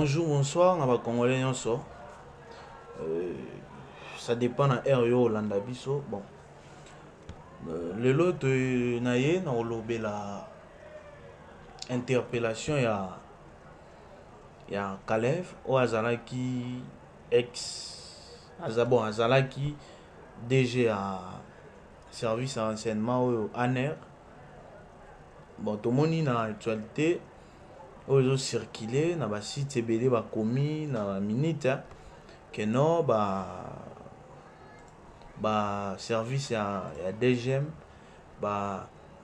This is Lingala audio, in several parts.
Bonjour, bonsoir na ba Congolais nyonso. Ça dépend na heure yo olanda biso. Bon. Lelo to na ye na kolobela interpellation ya Kalev oyo azalaki ex aza bon azalaki DG ya service ya renseignement oyo ANR. Bon, tomoni na actualité oyo ezocircule na basite ebele, bakomi na baminute ke non, ba service ya DGM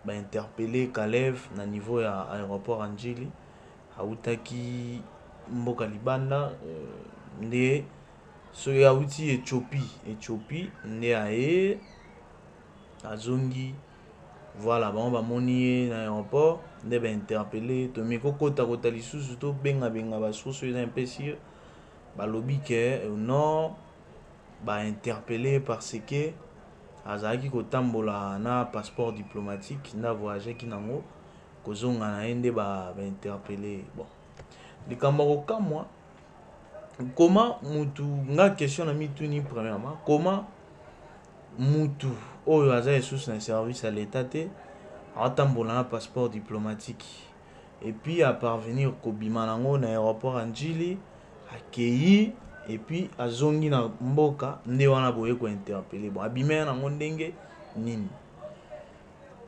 bainterpellé ba Kalev na niveau ya aéroport ya Njili. Autaki mboka libanda, nde soki auti Éthiopie nde aye azongi. Voilà, bango bamoni ye na aéroport nde bainterpellé. Tomi kokota kota lisusu, tobengabenga basource eza un peu sûr, balobi ke non, bainterpellé parce que azalaki kotambola na passeport diplomatique nde avoyageaki nango kozonga na ye nde bainterpellé. Bon, likambo ya kokamwa, koma mutu nga question na mituni: premièrement, comment mutu oyo aza lisusu na service ya l'État te aotambola na passeport diplomatique et puis aparvenir kobima nango na aéroport ya Njili, akei et puis azongi na mboka, nde wana boye kointerpeller? Bon, abima ya nango ndenge nini?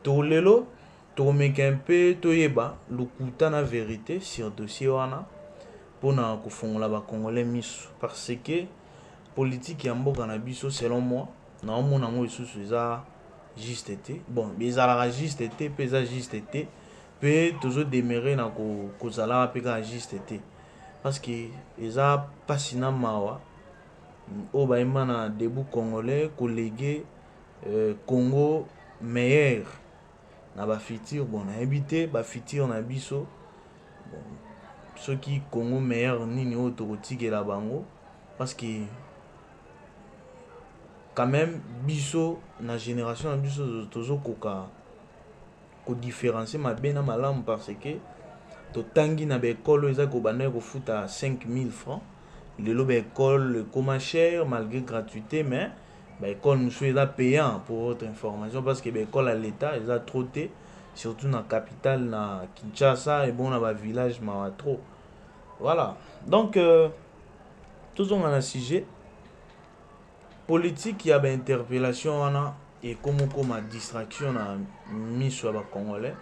To lelo tokomeka mpe toyeba lokuta na vérité sur dossier wana mpona kofongola Bacongolais miso, parce que politique ya mboka na biso, selon moi, naomona yango lisusu eza juste te. Bon, ezalaka juste te mpe eza juste te mpe tozodemeurer na kozalaka mpe kaka juste te, parce que eza mpasi na mawa oyo bayemba na Debout Congolais koléguer Congo meilleur na bafutur. Bon, nayebi te bafutur na biso. Bon, soki Congo meilleur nini oyo tokotikela bango, parce que quand même biso na génération na biso tozokoka kodifférencier mabe na malamu, parce que totangi na baekole oyo eza kobanda kofuta 5000 francs. Lelo baekole ekoma cher malgré gratuité, mais baekole mosusu eza payant, pour votre information, parce que baekole ya l'État eza trop te, surtout na capitale, na Kinshasa, ebongo na bavillage, mawa trop. Voilà, donc tozonga na sujet politique ya bainterpellation wana. Ekomokoma distraction na miso ya Bacongolais.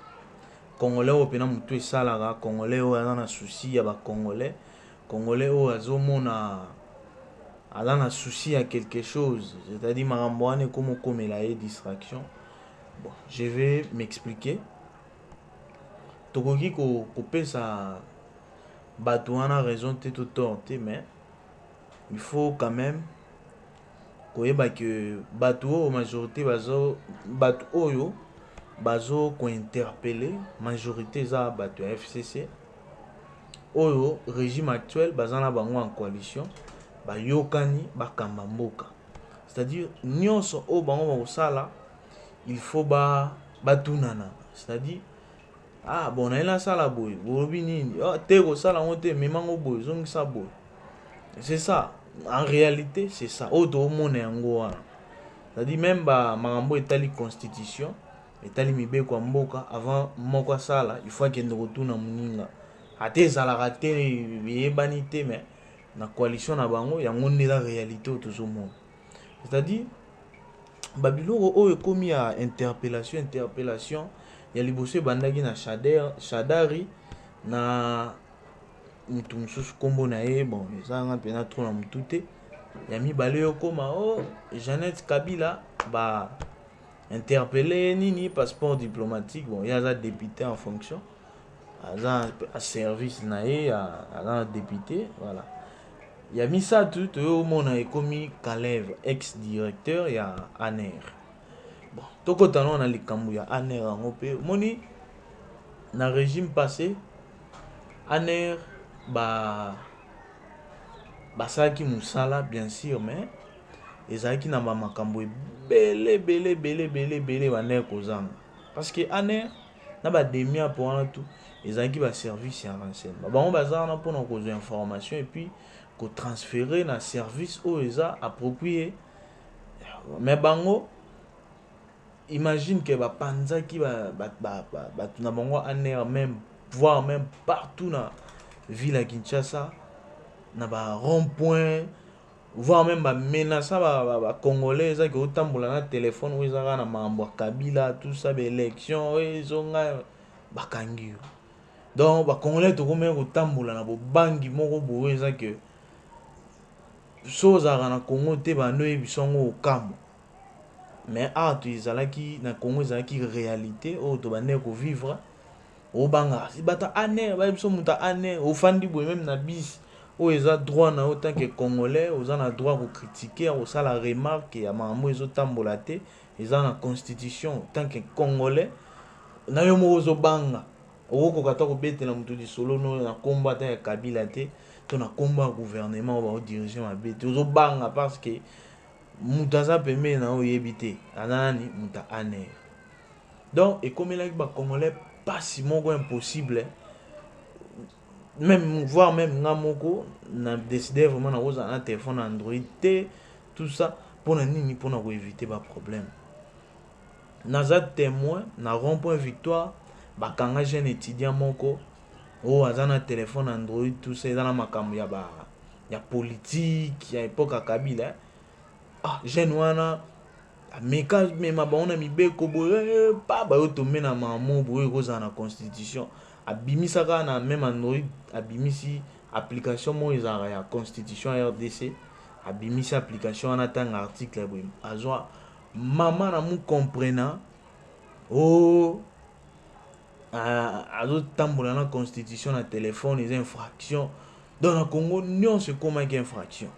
Congolais oyo mpena motu esalaka, Congolais oyo aza na souci ya Bacongolais, Congolais oyo azomona aza na souci ya quelque chose, c'est-à-dire makambo wana ekomokomela ye distraction. Bon, je vais m'expliquer. Tokoki kopesa bato wana raison te to tort te, mais il faut quand même koyeba ke bato oyo majorité bazo, bato oyo bazo kointerpeller, majorité eza bato ya FCC oyo régime actuel baza na bango en coalition, bayokani bakamba mboka. C'est-à-dire nyonso oyo bango bakosala, il faut batunana, c'est-à-dire: "Ah bon, naye nasala boye, bolobi nini? Oh, te, kosala yango te, memango boye, ezongisa boye." C'est ça, en réalité, c'est ça oyo toomona yango wana. C'est-à-dire même bamakambo etali constitution, etali mibeko ya mboka, avant moko asala, il faut akende kotuna moninga. Ate ezalaka te, eyebani te, mais na coalition na bango, yango nde eza réalité oyo tozomona. C'est-à-dire babiloko oyo ekomi ya interpellation, interpellation ya liboso ebandaki na Shadari na mutu mosusu, nkombo na ye, bon, ezalanga mpena trop na motu te. Ya mibale oyo okóma o Jeannette Kabila, ba interpellé ye nini, passeport diplomatique. Bon, ye aza député en fonction, aza service na ye, aza na député. Voilà. Ya misato toyomona ekomi Kalev, ex directeur ya ANR. Bon, tokota nano na likambo ya ANR yango mpe. Omoni, na régime passé, ANR basalaki mosala, bien sûr, mais ezalaki na bamakambo ebele ebele ebele ebele ebele bandeki kozanga, parce que ANR Na ba DEMIAP wana tout ezalaki ba service ya renseignement. Bango baza wana mpona kozwa information et puis kotransférer na service oyo eza approprié. Mais bango, imagine que bapanzaki bato na bango ANR, même voire même partout na ville ya Kinshasa, na ba rond point, voire même bamenaça bacongolais. Ezaki otambola na telefone oyo eza kaka na makambo ya Kabila, tout ça, baélection oyo ezonga, bakangi yo. Donc bacongolais tokomaki kotambola na bobangi moko boye. Eza ke so ozalaka na Congo te, bando oyebi yango, okamwa. Mais awa to ezalaki na Congo, ezalaki réalité oyo tobandeki kovivre. Obanga bato ANR, bayebi so moto ANR, ofandi boye même na bis oyo eza droit na yo tant que Congolais. Oza na droit kocritiquer, kosala remarque ya makambo ezotambola te, eza na constitution. Tant que Congolais na yo moko ozobanga, okokoka ata kobetela moto lisolo no na nkombo ata ya Kabila te to na nkombo ya gouvernement oyo baodiriger mabe te. Ozobanga parce que moto aza pembeni na yo, oyebi te aza nani, moto ANR. Donc ekomelaki bacongolais mpasi moko impossible. Même voire même nga moko na décidé vraiment nakozala na téléphone Android te, tout ça mpona nini? Mpona koéviter baproblème. Naza témoin, na rond point Victoire bakanga jeune étudiant moko oyo aza na téléphone Android, tout ça, eza na makambo ya ba ya politique ya époque ya Kabila. Ah, jeune wana ameka mema bango na mibeko boye, pa bayo tombe na makambo boye ekozala na constitution. Abimisaka na même Android, abimisi application moko ezalaka ya constitution ya RDC. Abimisi application wana, ntanga article boye, azwa mama na mu comprena o azotambola na constitution na telefone, eza infraction. Donc na Congo nyonso ekomaki infraction.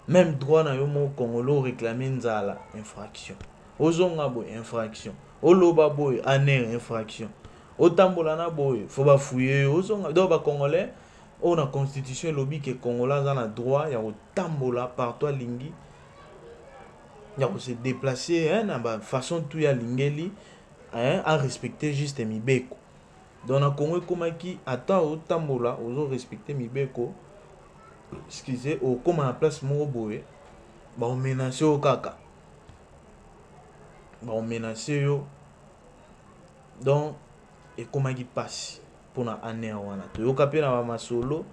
Même droit na yo moko congolais, oréclame nzala, infraction. Ozonga boye, infraction. Oloba boye, ANR, infraction. Otambola na boye, faut bafouiller yo. Ozonga. Donc bacongolais oyo na constitution elobi ke Congolais aza na droit ya kotambola partout alingi, ya kose déplacer, hein, na bafaçon tout ya alingeli, hein, arespecte juste mibeko. Donc na Congo ekomaki ata otambola, ozorespecte mibeko, excuse, okóma na place moko boye, baomenace yo kaka, baomenace yo. Donc ekomaki mpasi mpona ANR wana. Toyoka mpe na bamasolo,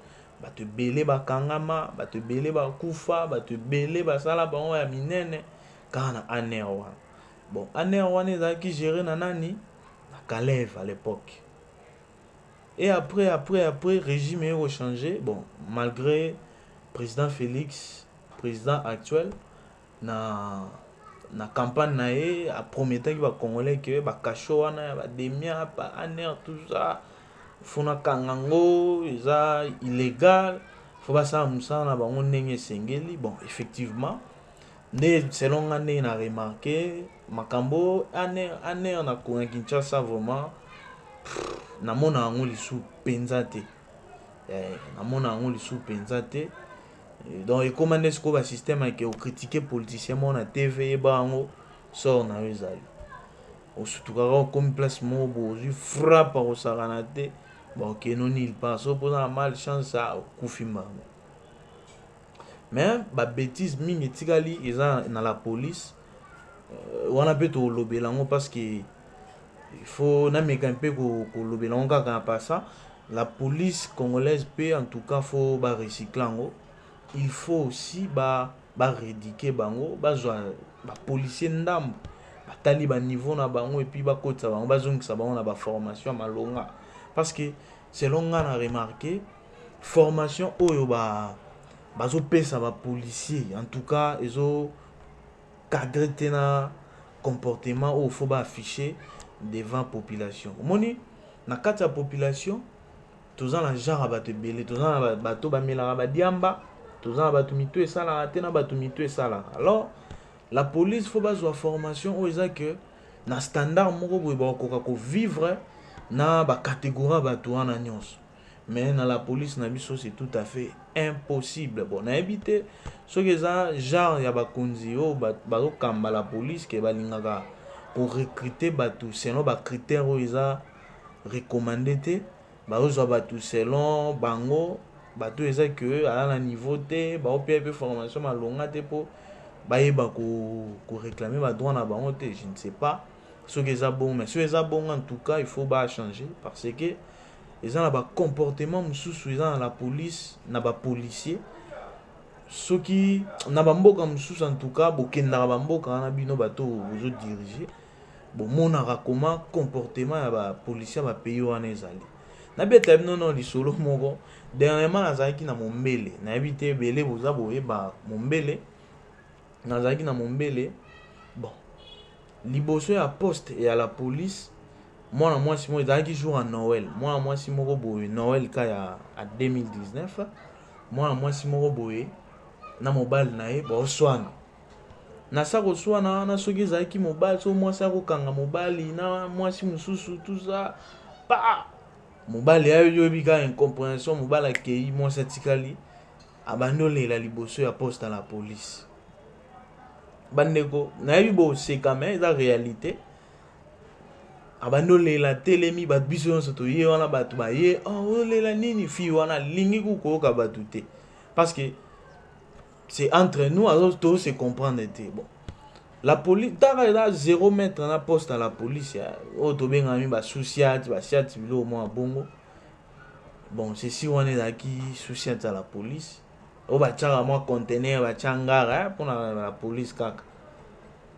bato ebele bakangama, bato ebele bakufa, bato ebele basala bango ya minene kaka na ANR wana. Bon, ANR wana ezalaki géré na nani? Na Kalev à l'époque. Et après régime eye kochanger. Bon, malgré président Félix, président actuel, na campagne na ye aprometaki bacongolais ke bacachot wana ya baDEMIAP, ANR, tout ça, faut nakanga yango, eza illégal, faut basala mosala na bango ndenge esengeli. Bon, effectivement nde selon nga ndenge na remarqué makambo ANR, ANR na Kinshasa, vraiment namona yango lisusu mpenza te, namona yango lisusu mpenza te. Donc ekóma nde sikoyo basystème ake ocritiquer politicien moko na TV, yeba yango, sort na yo ezali osutukaka, okomi place moko boye, ozwi frappe, akosakana te, bakokende nulle part. So mpoza na malchance, okufi mbamo. Mais babêtise mingi etikali eza na la police wana mpe tolobela yango, parce que il faut nameka mpe kolobela yango kaka na pasa. La police congolaise mpe, en tout cas, faut barecycle yango. Il faut aussi barééduquer bango, bazwa bapolicier ndambo, batali baniveau na bango et puis bakotisa bango, bazongisa bango na baformation ya malonga. Parce que selon nga na remarqué, formation oyo bazopesa bapolicier, en tout cas ezo cadre te na comportement oyo faut baaffiche devant population. Omoni, na kati ya population toza na genre ya bato ebele. Toza na bato bamelaka badiamba, toza na bato mito esalaka te, na bato mito esalaka. Alors la police, faut bazwa formation oyo eza ke na standard moko boye, bakokoka kovivre na bacatégorie ya bato wana nyonso. Mais na la police na biso, c'est tout à fait impossible. Bon, nayebi te soki eza genre ya bakonzi oyo bazokamba la police ke balingaka korecruter bato selon bacritère oyo eza. recommander te. Bazozwa bato selon bango, bato eza ke aza na niveau te, baopia mpe formation malonga te mpo bayeba koréclamer badroit na bango te. Je ne sais pas soki eza bongo, mais soki eza bongo, en tout cas il faut bachanger, parce que eza na bacomportement mosusu eza na la police, na bapolicier. Soki na bamboka mosusu, en tout cas bokendaka bamboka wana, bino bato bozodiriger, bomonaka koma comportement ya bapolicier ya bapays wana ezali. Nabeta bino no lisolo moko. Dernièrement nazalaki na Mombele, nayebi te ebele boza boyeba Mombele. Nazalaki na Mombele, bon, liboso ya poste ya la police, mwana mwasi moko, ezalaki jour ya Noël, mwana mwasi moko boye, Noël ka ya 2019, mwana mwasi moko boye na mobali na ye baoswana. Na sa koswana wana, soki ezalaki mobali, so mwasi akokanga mobali na mwasi mosusu, tout ça, pa mobali ayobi kaka incompréhension, mobali akei, mwasi atikali, abandi olela liboso ya poste ya la police. Bandeko, nayebi boseka, mais eza réalité. Abandi olela, telemi, bato biso nyonso toye wana, bato baye: "Oh, olela nini?" Fille wana alingi kukoyoka bato te, parce que c'est entre nous, azo to se comprendre te. Bon, la police taka eza 0 mètre na poste ya la police oyo tobengami basous-ciat, basiat, biloko mwa bongo. Bon, ceci wana ezalaki sous-ciat ya la police oyo batiaka mwa conteneur, batia ngara mpona la police kaka.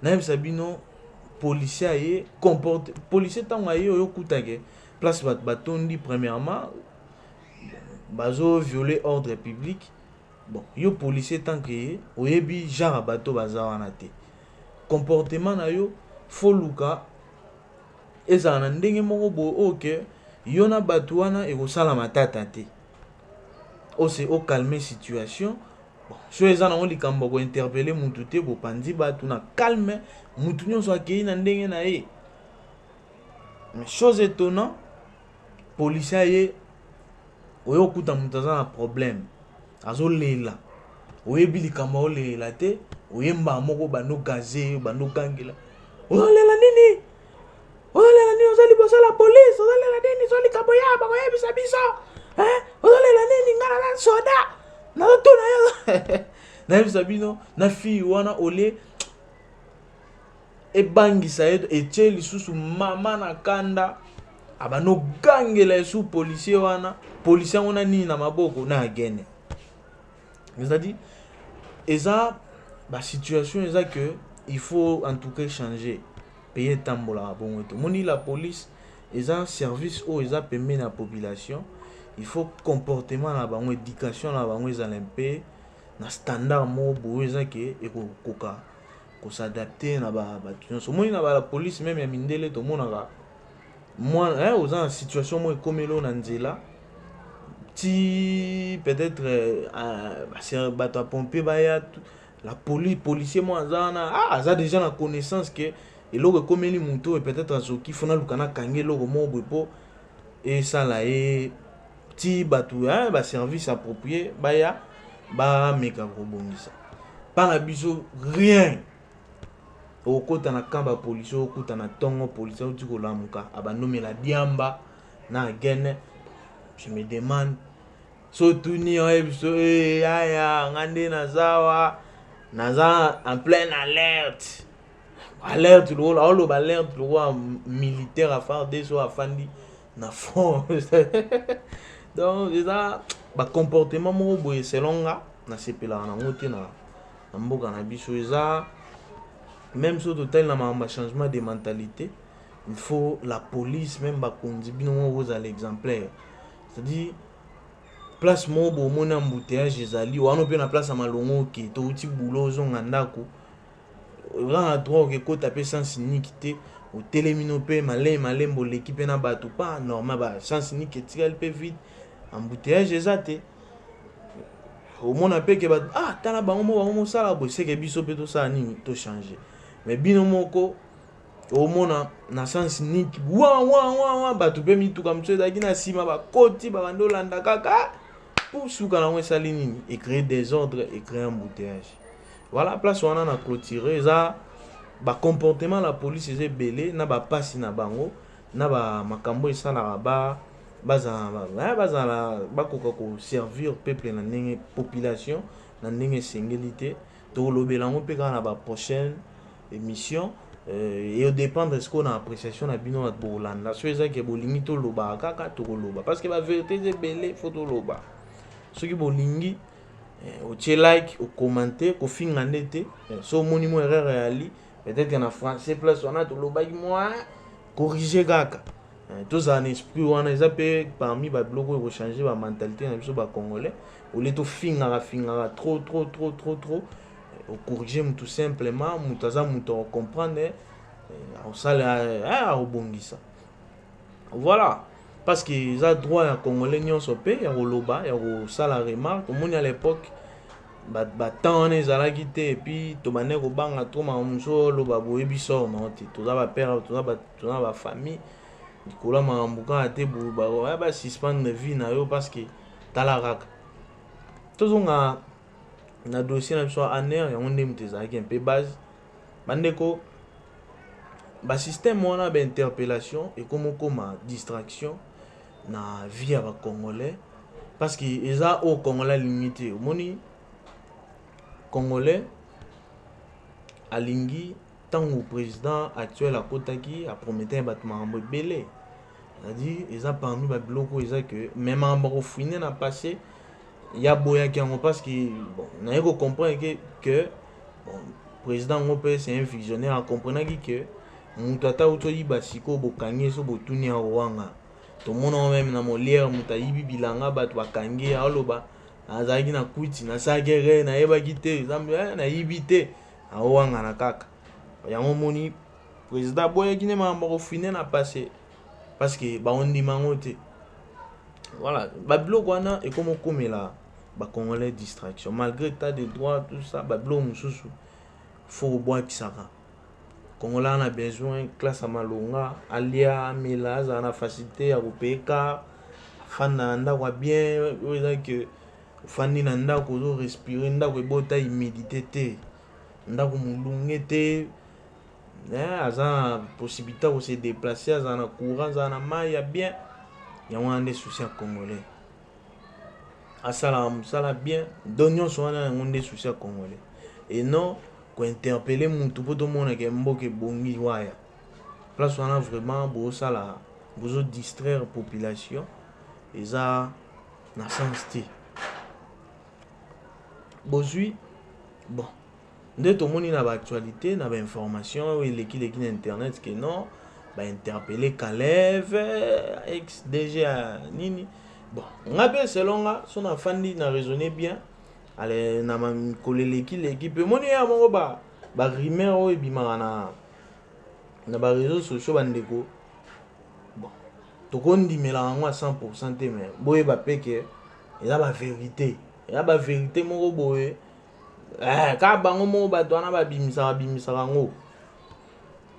Nayebisa bino, policier aye, comporte policier ntango aye, oyo okutake place bato batondi, premièrement bazovioler ordre public. Bon, yo policier, tant que ye oyebi genre ya bato baza wana te, comportement na yo faut luka ezala na ndenge moko boye oyo ke yo na bato wana ekosala matata te, ose ocalmer situation. Bon, so eza nango likambo ya kointerpeller mutu te, bopandi bato na calme, mutu nyonso akei na ndenge na ye. Mais chose étonnant, policier aye, oyo okuta moto aza na problème, azolela, oyebi likambo aolela te, oyemba moko, bando gaze, bando gangela: "Ozolela nini? Ozolela nini? Oza liboso la police, ozolela nini? So likambo ya bakoyebisa biso, ozolela nini? Nga naza soda, nazotuna yo." Nayebisa bino, na fille wana, olie ebangisa ye, etie lisusu mama na kanda, abandi ogangela esu policier wana. Policier yango na nini na maboko na agene. C'est-à-dire eza basituation eza que il faut en tout cas changer. Pays etambolaka bongo te. Omoni, la police eza service oyo eza pembeni ya population. Il faut comportement na bango, éducation na bango ezala mpe na standard moko boye eza ke ekokoka kos'adapter na bato nyonso. Omoni, na bapolice même ya mindele, tomonaka mwana oza na situation moko ekomeli oyo na nzela ti peut-être bato ya pompier baya, la police, policier moko aza wana, aza déjà na connaissance ke eloko ekomeli motu oyo, peut-être azoki, faut naluka nakangi eloko moko boye mpo esala ye ti bato baservice approprié baya, bameka kobongisa. Mpa na biso, rien. Okota na camp bapolicier, okuta na ntongo policier auti kolamuka, abandomela diamba na agene. Je me demande, so otuni, oyebi so: "Yaya, nga nde naza wa, naza en pleine alerte." Alerte lokola aoloba, alerte lokola militaire a FARDC oyo afandi na front. Donc eza bacomportement moko boye, selon nga, nasepelaka nango te na mboka na biso. Eza même so totali na makambo ya changement de mentalité, il faut la police, même bakonzi, bino moko bozala exemplaire. C'est-à-dire place moko bomoni embouteillage ezali wana, mpe na place ya malongo, oke touti bulo, ozonga ndako, oza na droit okekota mpe sens unique te. Otelemi no mpe malembe malembe, oleki mpe na bato pa normal, ba sens unique etikali mpe vide, embouteillage eza te. Omona mpe ke bato, ah, tala bango mo, bango mosala boye, seke biso mpe tosala nini? Tochange. Mais bino moko omona na sens unique, wa wa wa wa, bato mpe mituka mosusu ezalaki na nsima bakoti, babandi olanda kaka po suka nango esali nini? Ecréer désordre, ecréer embouteillage. Voilà, place wana na clôture, eza bacomportement la police eza ebele na bapasi na bango. Na ba makambo esalaka ba bazala bazala bakoka koservir peuple na ndenge, population na ndenge esengeli te. Tokolobela yango mpe kaka na baprochaine émission. Edépendre sikoyo na appréciation na bino bato bokolanda. So eza ke bolingi tolobaka kaka, tokoloba, parce que bavérité eza ebele, faut toloba. Soki bolingi, otie like, okommente, kofinga nde te. So omoni mo erreur eyali peut-être na français, place wana tolobaki mwa, corrige kaka. Tozala na esprit wana, eza mpe parmi babiloko oyo kochange bamentalité na biso bacongolais. Olie tofingaka fingaka trop trop trop trop trop, ocorrige mutu simplement, moto aza moto akocomprendre, akosala, akobongisa. Voilà, parce que eza droit ya Congolais nyonso mpe ya koloba, ya kosala remarque. Omoni, à l'époque batemps wana ezalaki te, et puis tobandaki kobanga trop makambo mosusu. Oloba, boyebi sort nao te. Toza bapère, toza bafamille, likolo ya makambo kaka te basuspendre vie na yo, parce que tala kaka. Tozonga na dossier na biso ya ANR. Yango nde moto ezalaki mpe base. Bandeko, basystème wana, bainterpellation ekoma okoma distraction na vie ya bacongolais, parce que eza oyo Congolais alingi te. Omoni, Congolais alingi, ntango président actuel akotaki, apromettait bato makambo ebele, c'est-à-dire eza parmi babiloko oyo eza ke mais makambo akofouiner na passé, ya boyaki yango, parce que bon, naye kocomprendre ke bon, président yango mpe c'est un visionnaire, acomprenaki ke moto ata uti oyiba, sikoyo bokangi ye, so botuni, ya kowanga. Tomona même na Molière, moto ayibi bilanga, bato bakangi ye, aoloba: "Azalaki na kwiti, nasalaki erreur, nayebaki te, Nzambe, nayibi te." Aowangana kaka. Yango omoni, président aboyaki nde makambo akofouiner na passé, parce que baondima yango te. Voilà, babiloko wana ekoma okomela bacongolais distraction, malgré état de droit, tout ça. Babiloko mosusu faut kobwakisaka. Congolais ana besoin classe ya malonga, alia, amela, azala na facilité ya kopayer car, afanda na ndako ya bien, oyo eza ke ofandi na ndako, ozorespirer, ndako ebota humidité te, ndako molunge te, aza na possibilité ya kose déplacer, azala na courant, azala na mai ya bien. Yango wana nde souci ya Congolais. Asalaka mosala bien, donc nyonso wana, yango nde souci ya Congolais, et non kointerpeller mutu mpo tomonaka mboka ebongi. Waya place wana, vraiment bozosala, bozodistraire population, eza na sens te. Bozwi, bon, nde tomoni na baactualité, na bainformation oyo elekileki na internet, ke non, bainterpeller Kalev, ex DG ya nini. Bon, nga mpe, selon nga, so nafandi na raisonner bien, ale na mikolo elekileki mpe moni ya moko barumeur oyo ebimaka na baréseaux sociaux, bandeko, bon, tokondimela yango à 100 te, mais boyeba mpe ke eza bavérité, eza bavérité moko boye. Kaka bango moko bato wana babimisaka, babimisaka yango,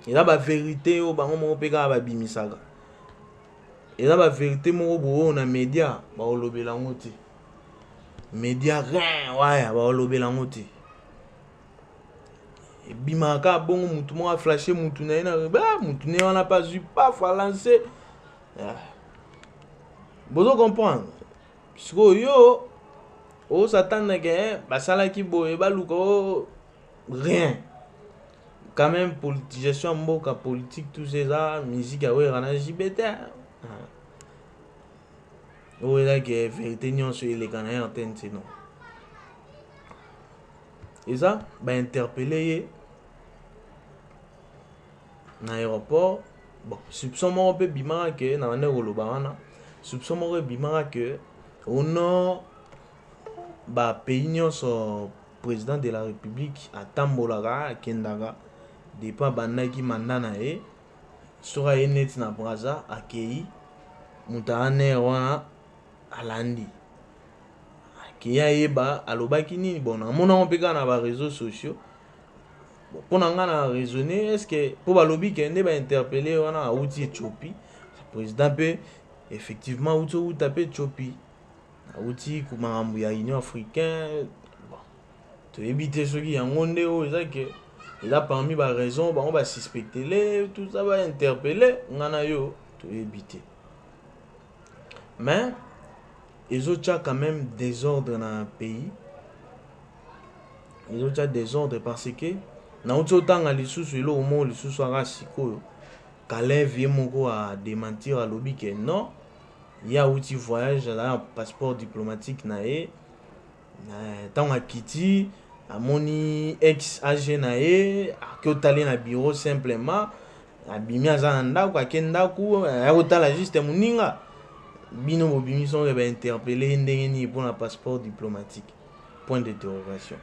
eza bavérité oyo bango moko mpe kaka babimisaka. Eza bavérité moko boye oyo na média bakolobela yango te. Média rien, waya bakolobela yango te. Ebimaka kaka bongo, mutu moko aflashe mutu na ye na mutu ne wana mpe azwi, paf, alance. Bozo comprendre sikoyo, yo osatana ke basalaki boye, baluka o rien. Quand même, politisation ya mboka, politique, tout ça, eza musique ya Wera na JB te. Oyo ezaki vérité nyonso eleka na ye antenne te. Non, eza bainterpeller ye na aéroport. Bon, soupçon moko mpe ebimaka ke na bande koloba wana, soupçon moko ebimaka ke ono bapays nyonso président de la République atambolaka, akendaka depuis abandaki mandat na ye, soki aye neti na Braza, akei, moto ANR wana alandi, akei, ayeba alobaki nini. Bon, namonango mpe kaka na baréseaux sociaux. Mpo na nga na raisonner, est ce que mpo balobi ke nde bainterpeller wana awuti Éthiopie, président mpe effectivement awuti, owuta mpe Éthiopie, awuti makambo ya Union africain. Bon, toyebi te soki yango nde oyo eza ke eza parmi baraison bango basuspectele, tout ça, bainterpeller. Nga na yo Toyebi te. Mais ezotia quand même désordre na pays, ezotia désordre, parce que nauti otanga lisusu eloko moko lisusu aka sikoyo. Kalev ye moko adémentir, alobi ke non, ye awuti voyage, azali na passeport diplomatique na ye. Ntango akiti, amoni ex AG na ye, ake otali na bureau simplement, abimi, aza na ndako, ake ndako, aya kotala juste moninga. Bino bobimisi onge bainterpeller ye ndenge nini mpona passeport diplomatique? Point d'interrogation.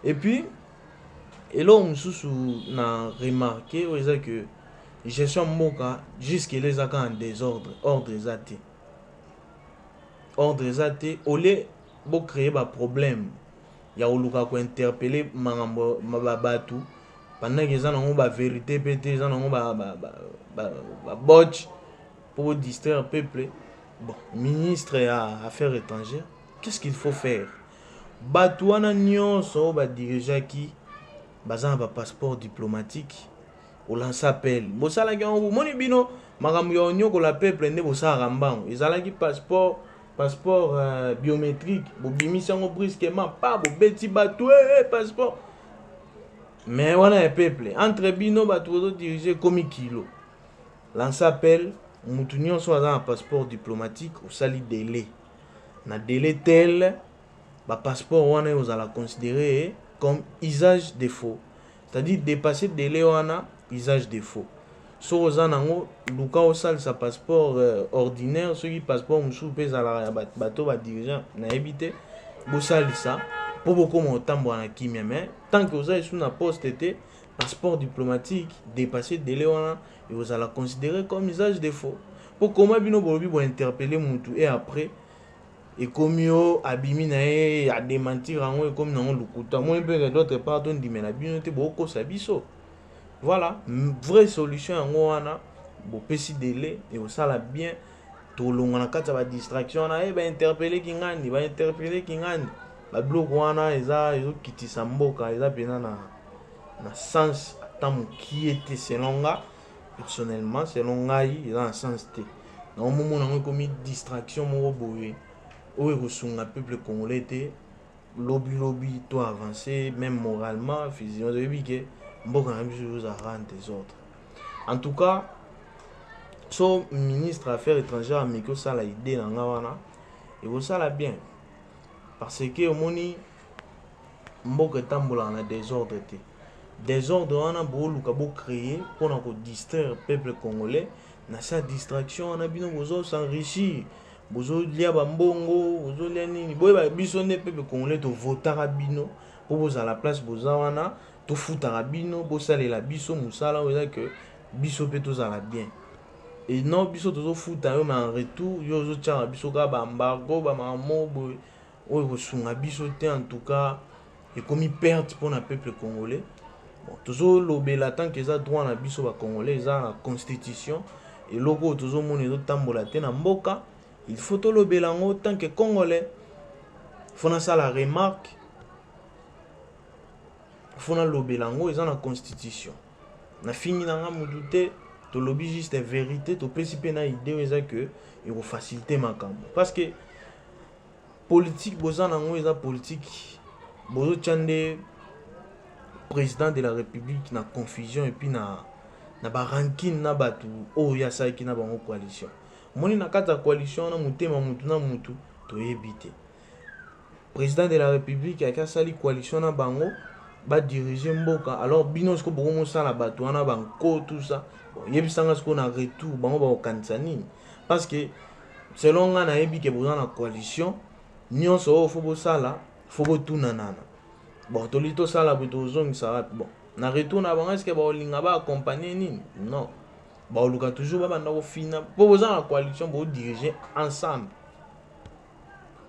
Et puis eloko mosusu na remarque oyo eza ke gestion mboka jusque là eza kaka en désordre. Ordre eza te, ordre eza te. Au lieu bocréer baproblème ya koluka kointerpeller makambo bato pendant ke eza nango bavérité mpe te, eza nango babotch mpo bodistraire peuple. Bon, ministre ya Affaires étrangères, qu'est-ce qu'il faut faire? Bato wana nyonso oyo badirigeaki baza na bapasseport diplomatique, olancer appel. Bosalaki yango, bomoni bino makambo ya onyokola peuple nde bosalaka mbango. Ezalaki passeport biométrique, bobimisi yango brusquement, pa bobeti bato passeport. Mais wana ya peuple, entre bino bato bozodirige, ekomi kilo. Lance appel, mutu nyonso aza na passeport diplomatique, osali délai, na délai tel, bapasseport wana ozala considéré comme usage de faux, c'est-à-dire dépasser délai wana, usage de faux. Soki oza nango, luka osalisa passeport ordinaire. Soki passeport mosusu mpe ezalaka ya bato badirigeant, nayebi te, bosalisa mpo bokóma kotambola na kimia. Mais tant que oza esu na poste te, passeport diplomatique dépassé délai wana ekozala considéré comme usage de faux. Mpo koma bino bolobi bointerpeller mutu et après ekomi o abimi na ye adémentir yango, ekomi nango lokuta. Moi mpe, d'autre part, tondimela bino te, bokokosa biso. Voilà vraie solution yango wana. Bopesi délai, ekosala bien, tolongwa na kati ya badistraction wana. E bainterpeller kingandi, bainterpeller kingandi, babiloko wana eza ezokitisa mboka, eza mpena na sens ata mokie te. Selon nga personnellement, selon ngai, eza na sens te. Naomomona yango ekomi distraction moko boye oyo ekosunga peuple congolais te. Lobi lobi to avancer même moralement, physiquement, toyebi ke mboka na biso ezozalaka en désordre. En tout cas, so ministre Affaires étrangères ameki osala idée na nga wana, ekosala bien, parce que omoni mboka etambolaka na désordre te. Désordre wana booluka bocréer mpona kodistraire peuple congolais, na sa distraction wana bino bozos'enrichir, bozolia bambongo, bozolia nini. Boyeba, biso nde peuple congolais tovotaka bino mpo bozala place boza wana. Tofutaka bino, bosalela biso mosala oyo eza ke biso mpe tozala bien. Et non, biso tozofuta yo, mais en retour yo ozotiaka biso kaka baembargo, bamakambo boye oyo kosunga biso te. En tout cas, ekomi perte mpona peuple congolais. Bon, tozolobela tant que eza droit na biso bacongolais, eza na constitution. Eloko oyo tozomona ezotambola te na mboka, il faut tolobela yango. Tant que congolais, faut nasala remarque, faut nalobela yango. Eza na constitution. Nafingi na nga mutu te, tolobi juste vérité, topesi mpe na idée oyo eza ke ekofaciliter makambo, parce que politique boza nango eza politique bozotya nde président de la République na confusion et puis na barancune na bato oyo asalaki na bango coalition. Omoni, na kati ya coalition wana, motema mutu na mutu toyebi te. Président de la République ayaki, asali coalition na bango, badirige mboka. Alors bino sikoyo bokomosala bato wana banko, tout ça. Bon, yebisanga sikoyo, na retour bango bakokanisa nini? Parce que selon nga, nayebi ke boza na coalition, nyonso oyo faut bosala, faut botunanana. Bon, toli tosala boye, tozongisa wapi? Bon, na retour na bango, eske bakolinga baaccompagne nini? Non, baoluka toujours babanda kofina mpo boza na coalition, bodirige ensemble.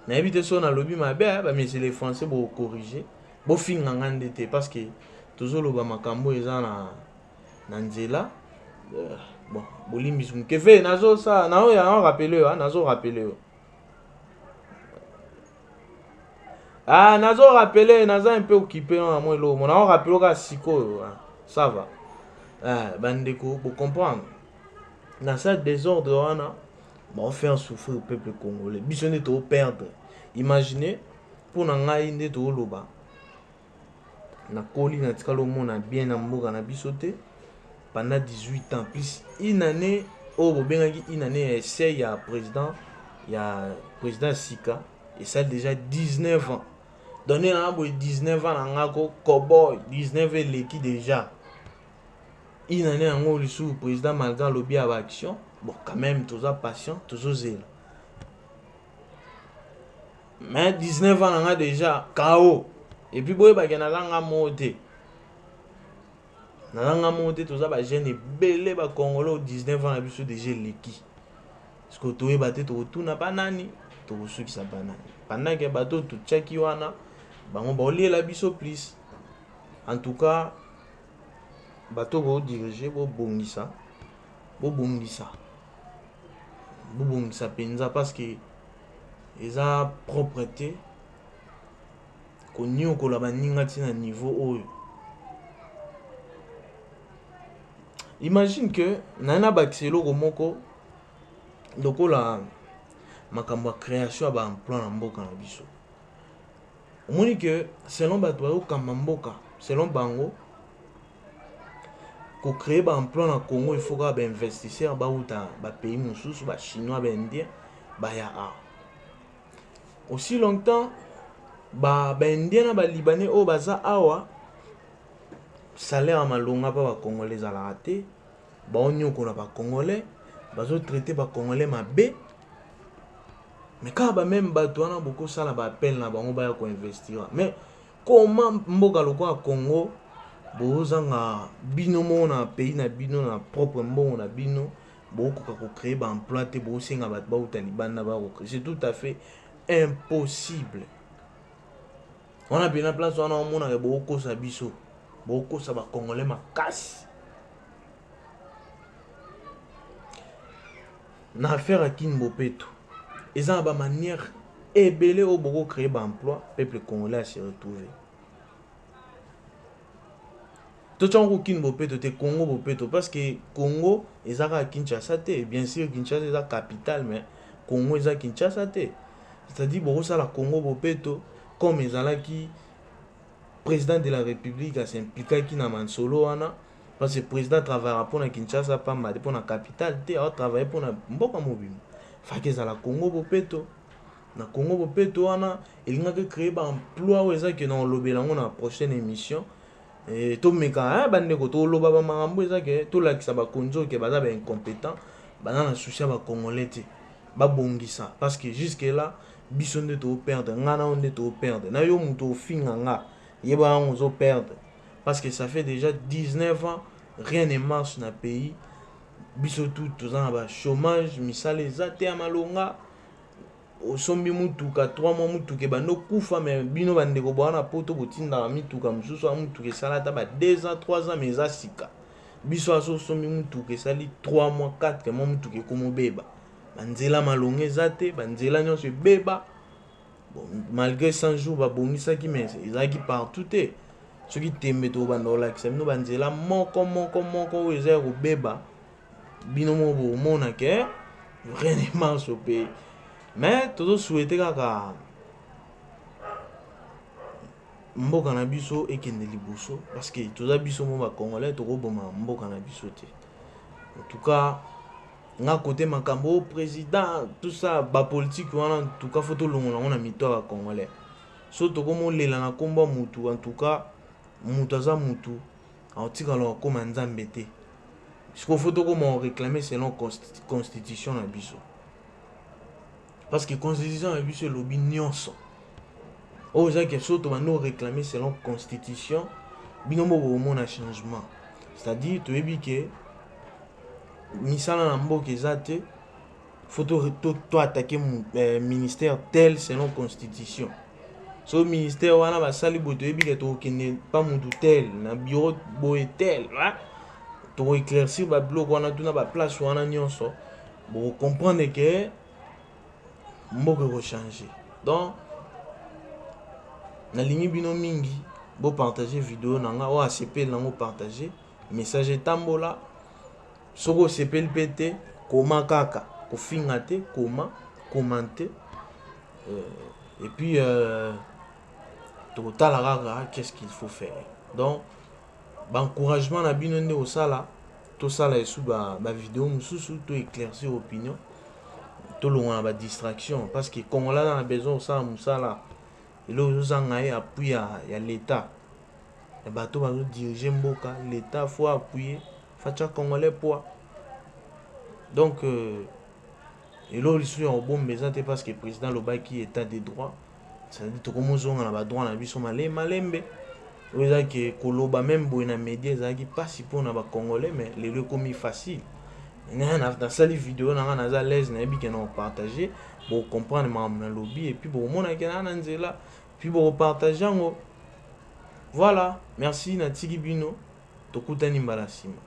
Nayebi te soki nalobi mabe, bamesele les Français bokorrige, bofinga nga nde te, parce que tozoloba makambo eza na nzela. Bon, bolimbisi moke fe nazosala naoyo, naorappeler yo, nazorappeler yo, ah, nazorappeler, naza un peu occupé na mwa eloko mo, naorappeler kaka sikoyo. Ça va, ah, bandeko, bocomprendre. Na sa désordre wana, baofaire souffrir peuple congolais. Biso nde tooperdre. Imagine, mpo na ngai nde tooloba, nakoli, natikala omona bien na mboka na biso te pendant 18 ans plus une année oyo bobengaki une année ya essai ya président ya sika. Esali déjà 19 ans. Donc nde nanga boye, 19 ans na nga ko koboy, 19 eleki déjà. Une année yango lisusu, président, malgré alobi ya baaction, bon, quand même toza patient, tozozela. Mais 19 ans na nga déjà kao. Et puis boyebake, naza nga moko te, naza nga moko te. Toza bajeune ebele, bacongolais. 19 ans na biso déjà eleki. Parce que toyeba te tokotuna banani, tokosukisa banani, pendant ke bato totiaki wana, bango baoliela biso plus. En tout cas, bato bodirige, bobongisa, bobongisa, bobongisa mpenza, parce que eza propre te koniokola baninga ntina niveau oyo. Imagine que naye nabakisa eloko moko lokola makambo ya création ya baemploi na mboka na biso. Omoni ke selon bato bazokamba mboka, selon bango, kocréer baemploi na Congo, il faut kaka bainvestisseur bauta bapays mosusu, bachinois, baindien, baya awa. Aussi longtemps baindien na balibanais oyo baza awa, salaire ya malonga mpa bacongolais ezalaka te. Baonyokola bacongolais, bazotraite bacongolais mabe. Mais kaka bameme bato wana bokosala baappel na bango baya koinvestir. Mais comment mboka lokola Congo bozanga bino moko na pays na bino, na propre mbongo na bino, bokoka kocréer baemploi te, bosenga bato bauta libanda bakocréer? C'est tout à fait impossible. Wana mpena place wana, omonaka bokokosa biso, bokokosa bacongolais makasi. Na affaire ya Kin Bopeto, eza na bamanière ebele oyo bokocréer baemploi, peuple congolais ase retrouve. Totiango Kin Bopeto te, Congo Bopeto, parce que Congo eza kaka Kinshasa te. Bien sûr, Kinshasa eza capitale, mais Congo eza Kinshasa te. C'est-à-dire bokosala Congo Bopeto comme ezalaki. Président de la République as'impliquaki na masolo wana, parce que président travaillera mpona Kinshasa pamba te, mpona capitale te, aotravaille mpona mboka mobimba. Faki ezala Congo Bopeto. Na Congo Bopeto wana elingaki créer baemploi oyo ezaki na olobela yango na prochaine émission. Tomeka, bandeko, toloba bamakambo eza ke tolakisa bakonzi oyo ke baza baincompétent, baza na souci ya bacongolais te. Babongisa, parce que jusque là biso nde tooperdre. Nga na yo nde tooperdre. Na yo moto ofinga nga, yeba yango, ozoperdre, parce que ça fait déjà 19 ans, rien ne marche na pays. Biso tu toza na bachômage, misala eza te ya malonga. Osombi mutuka, 3 mois mutuka ebandi okufa. Me bino bandeko boa na Poto, botindaka mituka mosusu, a mutuka esala ata ba 2 ans, 3 ans, mais eza sika. Biso aso osombi mutuka, esali 3 mois, 4 mois, mutuka ekoma obeba. Banzela malonga eza te, banzela nyonso ebeba. Bon, malgré 100 jours babongisaki, mais ezalaki partout te. Soki tembe, tobanda kolakisa bino banzela moko moko moko oyo eza ya kobeba. Bino moko bomona ke rien ne marche au pays. Mais tozosouhaite kaka mboka na biso ekende liboso, parce que toza biso mo bacongolais, tokoboma mboka na biso te. En tout cas, nga kote makambo président, tout ça, bapolitique wana, en tout cas faut tolongola yango na mito ya bacongolais. So tokomolela na nkombo ya mutu, en tout cas mutu aza mutu, aotikala kokóma Nzambe te. Sikoyo faut tokóma koréclame selon constitution na biso, parce que constitution na biso elobi nyonso oyo eza ke so tobandi koréclame selon constitution, bino moko bokomona changement. C'est-à-dire toyebi ke misala na mboka eza te, faut toattaquer ministère tel selon constitution. So ministère wana basali boye, toyebi ke tokokende pa mutu tel na bureau boye tel, tokoéclaircir babiloko wana tuna baplace wana nyonso, bokocomprendre ke mboka ekochange. Donc nalingi bino mingi, bopartage video na nga oyo asepeli nango, partage message etambola. Soki osepeli mpe te, koma kaka, kofinga te, koma, commente. Et puis tokotala kaka qu'est-ce qu'il faut faire. Donc baencouragement na bino nde kosala tosala esu bavideo mosusu, to éclaircir opinion, tolongwa na badistraction, parce que Congolais aza na besoin kosala mosala. Eloko ezozanga ye, appui ya l'État, ya bato bazodirige mboka. L'État faut appuyer, fatia Congolais poids. Donc eloko lisusu ya kobomba eza te, parce que président alobaki état de droit, c'est-à-dire tokomozonga na badroit na biso malembe malembe. Oyo ezalaki koloba même boye na média ezalaki mpasi mpona bacongolais, mais lelo ekomi facile. Nasali video na nga, naza l'aise, nayebi ke na kopartage, bokocomprendre makambo nalobi, et puis bokomonaki na nzela, puis bokopartage yango. Voilà, merci, natiki bino, tokutani mbala nsima.